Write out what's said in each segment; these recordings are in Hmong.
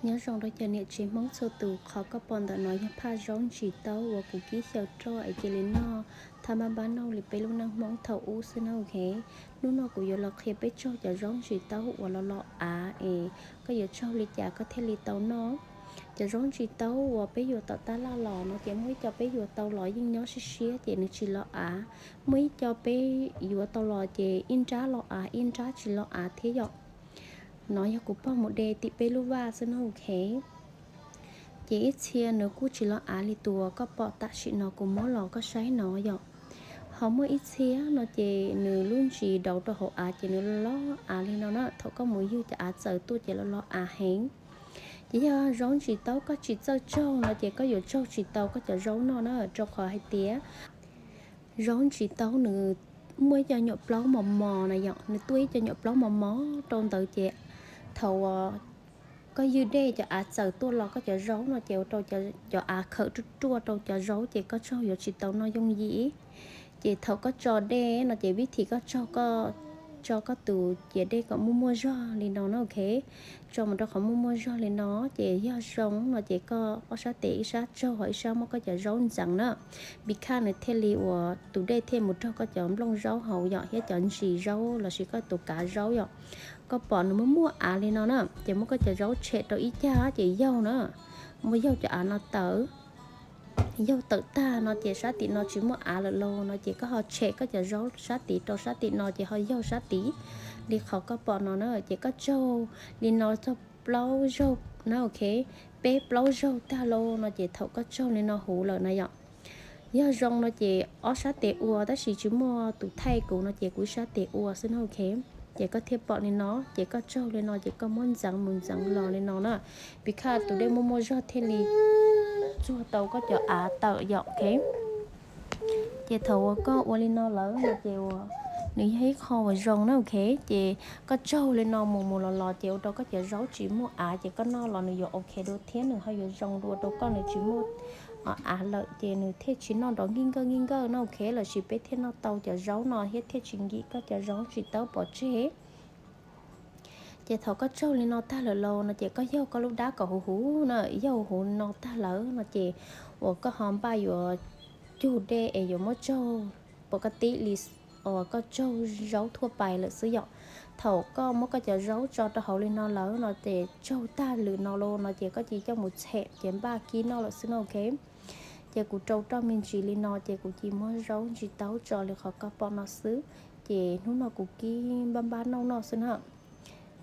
Nyob zoo rau cov niam tsev Hmoob txhua tus, qhov koj pom ntawm no yog phaj zaub ntsis taub uas kuv kib xyaw roj es cia li noj, thaj npab npab noj li peb lub neej Hmoob thaum ub xwb na, ok. Hnub no kuv yuav los qhia peb tsaug cov zaub ntsis taub uas los los av es koj yuav tsaug li cas koj thiaj li tau noj. Cov zaub ntsis taub uas peb yuav tom tab laj los no ces muaj ib co peb yuav tau los yeej nyob siab siab ces nws tsis los av. Muaj ib co peb yuav tau los ces ib nrab los av ib nrab tsis los av thiab yom. No yog kuv pog mus de tim peb lub vaj xwb no, ok. Ces ib txhia nws kuj tsis los av li tus uas koj pom tam sim no kuv muab los koj saib no yom. Ho muaj ib txhia no ces nws lub ntsis dauv rau hauv av ces nws los los av li no na. Thaum koj mus yug cov av txawm tuaj ces los los av heev. Ces yog zaub ntsis taub koj tsis txawj tsaug no ces koj yuav tsaug tsis tau koj cov zaub noj na, rau qhov hais tias zaub ntsis taub nws muaj ib co nyuam plaub mos mos na yom, nws tuaj ib co nyuam plaub mos mos rau ntawd ces thaum uas koj ywg dej cov av txawm tuaj los koj cov zaub no ces ua rau cov av khawm ruaj ruaj rau cov zaub ces koj tsaug yuav tsis tau noj yooj yim. Ces thaum koj tso dej no ces vib thim koj tsaug, koj tso koj tus ciav dej kom muaj muaj zog li no na, ok. Tso mus rau qhov muaj muaj zog li no ces yog zoo no ces koj ob sab tes ib sab tsaug ho ib sab muab koj cov zaub ntxeev na. Vim khaj nws thiaj li uas tus dej thiaj mus raug koj cov nplooj zaub hauv yom, thiab cov ntsis zaub lossis koj tus kav zaub yom. Koj pom nws muaj muaj av li no na ces muab koj cov zaub tshem rau ib cag ces yaug na, muab yaug cov av no tawm. Yaug tawm tag no ces sab tim no tsis muaj av lawm lauj no ces koj ho tshem koj cov zaub sab tid rau sab tim no ces ho yaug sab tid. Li qhov koj pom no na ces koj tsaug li no txog plaub zaug na, ok. Peb plaub zaug tag lauj no ces thaum koj tsaug li no huv lawm na yom. Yog zoo no ces ob sab tes ua, tab sis tsis muaj tus thaij kuv no ces kuv ib sab tes ua xwb na, ok. Ces koj thiaj pom li no ces koj tsaug li no ces koj muab ntxeev mus ntxeev los li no na. Vim khaj tus dej muaj muaj zog thiaj li txuag tau koj cov av tawm yom, ok. Ces thaum uas koj ua li no lawm no ces uas nws yog ib qho uas zoo na, ok. Ces koj tsaug li no mus mus los los ces ua rau koj cov zaub tsis muaj av ces koj noj los nws yuav ok dua thiab nws ho yuav zoo dua rau koj, nws tsis muaj av lawm ces nws thiaj tsis noj nrov nkij nkawj nkij nkawj no, ok, lossis peb thiaj noj tau cov zaub no thiab thiaj tsis nkim koj cov zaub ntsis taub pov tseg. Ces thaum koj tsaug li no tag lawm lauj no ces koj yaug koj lub dab kom huv huv na, yaug huv no tag lawm no ces uas koj ho npaj yuav cug dej es yuav muab tsaug pov koj tib li uas koj tsaug zaub thuaj pais lawm xwb yom. Thaum koj muab koj cov zaub tso rau hauv li no lawm no ces tsaug tag lwm no lauj no ces koj cia coj mus txhem ces npaj kib noj lawm xwb no, ok. Ces kuv rau roj me ntsis li no ces kuv cia muab zaub ntsis taub tso li qhov koj pom no xwb. Ces hnub no kuv kib npaj npaj noj noj xwb na.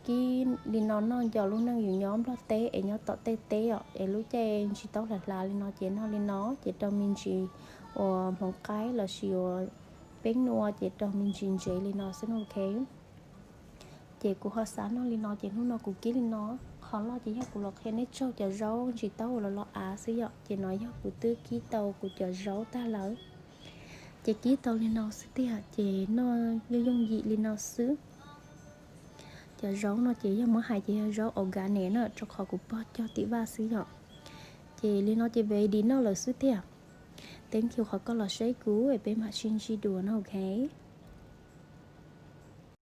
Kib li no noj nco lub neej yus nyob Nplog teb es nyob tom tej teb os, es lub caij ntsis taub hla hla li no ces noj li no ces rau me ntsis uas hmoov qaib lossis uas peeb nua ces rau me ntsis ntsev li no xwb no, ok. Ces kuv ho xav noj li no ces hnub no kuv kib li no. Qhov loj ces yog kuv los qhia nej tsaug cov zaub ntsis taub uas los los av xwb yom. Ces no yog kuv twb kib tau kuv cov zaub tag lawm. Ces kib tau li no xwb tiag ces noj yooj yooj yim li no xwb. Cov zaub no ces yog muab hais ces yog zaub organic na, rau qhov kuv pog cog tim vaj xwb yom. Ces li no ces ready noj lawm xwb tiag. Thank you qhov koj los saib kuv es peb mam sib ntsib dua na, ok.